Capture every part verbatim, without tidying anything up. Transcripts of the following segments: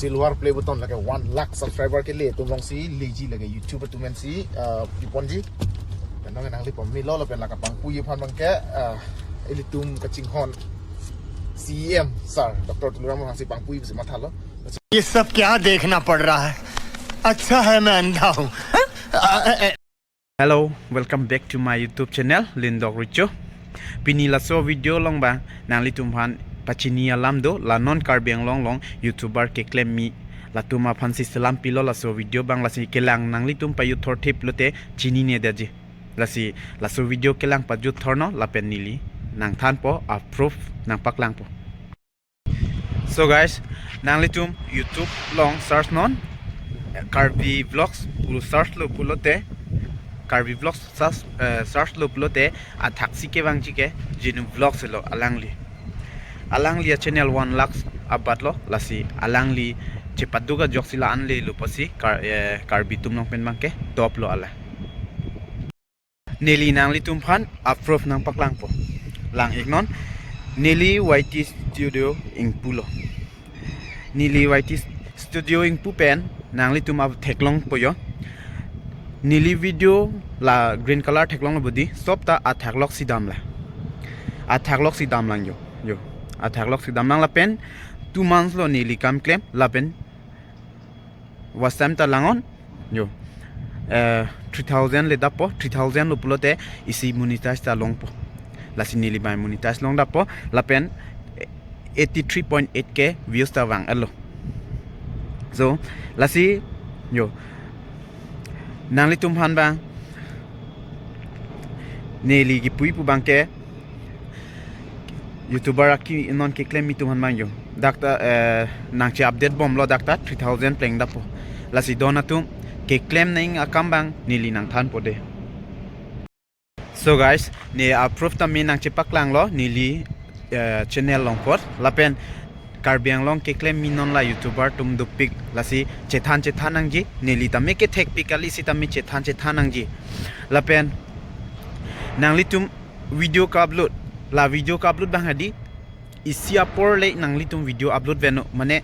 Silver play button lake one lakh subscriber kele atum alongsi leji lake YouTube atum pensi, uh, piponji. Penang nangli pamilo lapen lake pangpuji aphan abangke, uh, ilitum kachinghon C E M sir Doctor Tuliram Ronghang si pangpuji pusi mathalo. ये सब क्या देखना पड़ रहा है? अच्छा है मैं अंधा हूँ। Hello, welcome back to my YouTube channel, Lindok Richo. Pini laso video along abang nanglitum aphan pachini alam do, la non Karbi Anglong along YouTuber keklem mi latum aphansi selam pilo laso video abang, lasi kelang nanglitum pajut thorthip lote chininedetji. Lasi laso video kelang pajut thornon lapen neli nangthanpo, a proof nangpaklangpo. So guys, nanglitum YouTube along search non, Karbi Vlogs pu search lo pulote, Karbi Vlogs search, eh, search lo pulote, athaksi kevangji ke Jinu Vlogs lo alangli. Alangli a channel one lakhs abat lo, lasi alangli chepaduk ajoksi la-an lelo pusi Kar-, eh, Karbi atum along pen abangke top lo ala. Neli nanglitum aphan a proof nangpaklangpo. Lang-iknon, neli Y T Studio ingpulo. Neli Y T Studio ingpu pen nanglitum ap theklongpo jo. Neli video la green color theklonglo bodi, sob ta athakloksi damlang. Athakloksi damlang jo. Jo. Athakloksi damlang lapen two months lo neli kam klem lapen watch time ta langnon. Jo. Eh, three thousand le dappo, three thousand lo pulote isi monetize ta longpo. Lasi neli bai monetize long dappo, lapen eighty three point eight K views ta vang-etlo. So, lasi, jo. Nanglitum aphan abang neli kipuji pu abangke YouTuber aki non keklem mi atum aphan abang jo. Dak ta, eh, nangche update bomlo dak ta three thousand pleng dappo. Lasi don atum keklem nang akam abang neli nangthanpo de. So guys, ne a proof tame nangchepaklanglo neli, eh, channel along apot. Lapen Karbi Anglong keklem mi non la YouTuber atum dopik, lasi chethan chethan nangji, neli tame kethekpik kali sitame chethan chethan nangji. Lapen nanglitum video ka-upload, la video ka-upload abang hadi isi apor le nanglitum video upload veno, mane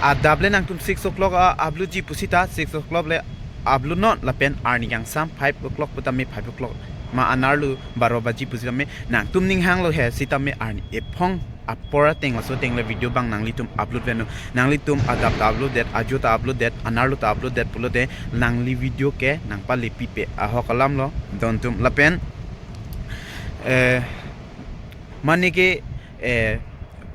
adap le nangtum six o'clock a upload ji pusita six o'clock le upload non, lapen arni kangsam five o'clock putame five o'clock ma anerlo baro baji pusitame nangtum ning hanglo he sitame arni ephong apor ateng laso ateng le video abang nanglitum upload veno. Nanglitum adap ta upload det, ajo ta upload det, anerlo ta upload det pulote nangli video ke nangpalepipe ahok alamlo don atum. Lapen, eh, mane ke, eh,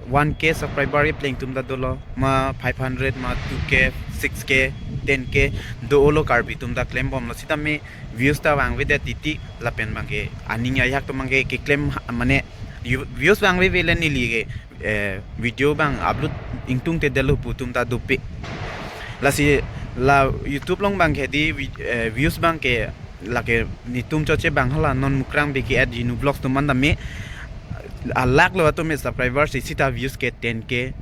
one K subscriber kepleng atum ta dolo, ma five hundred, ma two K, six K, ten K do-olo Karbi atum ta klembomlo sitame views ta vangvedet titi, lapen abangke aning ajahak atum abangke keklem ha-, mane view-, views vangveve le neli ke, eh, video abang upload ingtungtedetlo pu atum ta dopik. Lasi la YouTube along abangke di vi-, eh, views abangke lake netum choche abang hala non Mukrang B K at Jinu Vlogs atum an tame a lakh lo atum subscribers, sita views ke ten K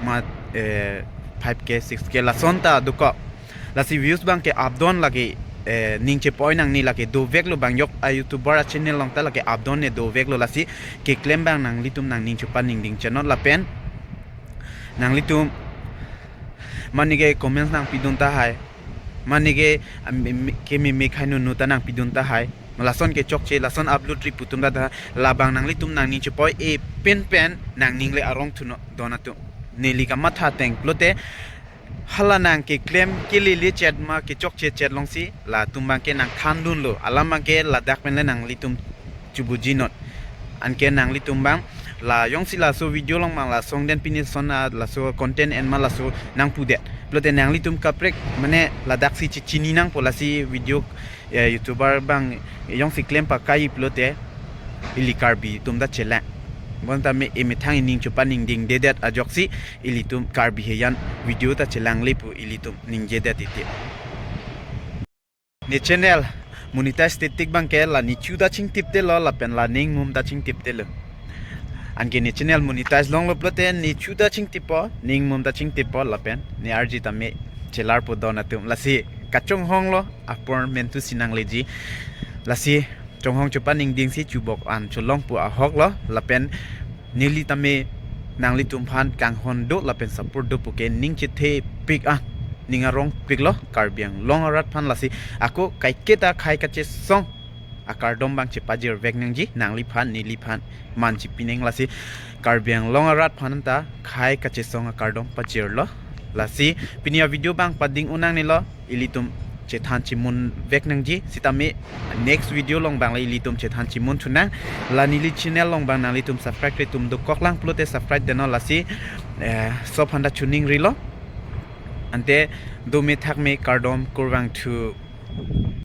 ma, eh, five K, six K lason ta dokok. Lasi views abangke updon lake, eh, ning chepoi nangne, lake doveklo, bang yok a YouTuber a channel along ta lake updon ne doveklo, lasi keklem abang nanglitum nangning chepaningding chenot lapen nanglitum mane ke comments nangpidun tahai, mane ke, am, me-, kememe khai nunu ta nangpidun tahai. Lason kechokche, lason upload ri pu atum ta ta, labang nanglitum nangning chepoi-e pen pen nangning le arong thunon don atum. Neli kamatha ateng pulote hala nangkeklem kelele chet ma kechokche chet alongsi latum abangke nangthandunlo. Alam abangke ladak pen le nanglitum chubujinon. Anke nanglitum abang la jongsi laso video along abang la song den pini son a laso content en ma laso nangpudet pulote nanglitum kaprek mane ladaksi chechini nangpo, lasi video, eh, YouTuber abang jongsi klem pakai pulote ili Karbi atum ta chelang. Bonta me emethang ining chepaningdingdedet ajoksi ilitum Karbi hejan video ta chelangle pu ilitum ningjedet titi. Ne channel monetize titik abangke la nechu ta chingtiptelo lapen la ningmum ta chingtiptelo. Anke ne channel monetize longlo pulote nechu ta chingtippo, ningmum ta chingtippo lapen ne arji tame chelarpo don atum. Lasi kachonghonglo apor mentu si nangleji. Lasi chonghong chepaningdingsi chubok an cholong pu ahoklo lapen neli tame nanglitum aphan kanghon do lapen support do puke ning chethepik an, ning arongpiklo Karbi Anglong arat aphan. Lasi ako kaiketa khei kachesong akardom abang chepajirvek nangji, nangliphan neliphan man chipineng. Lasi Karbi Anglong arat aphan ta khei kachesong akardom pajirlo. Lasi pini avideo abang pading unang nilo, ilitum chethan chimunvek nangji, sitame next video along abang la ilitum chethan chimun thunang. La neli channel along abang nanglitum subscribe-re atum dokoklang pulote subscribe detnon. Lasi eh, sob aphan ta choningrilo. Ante dome thakme, kardom, kurvangthu.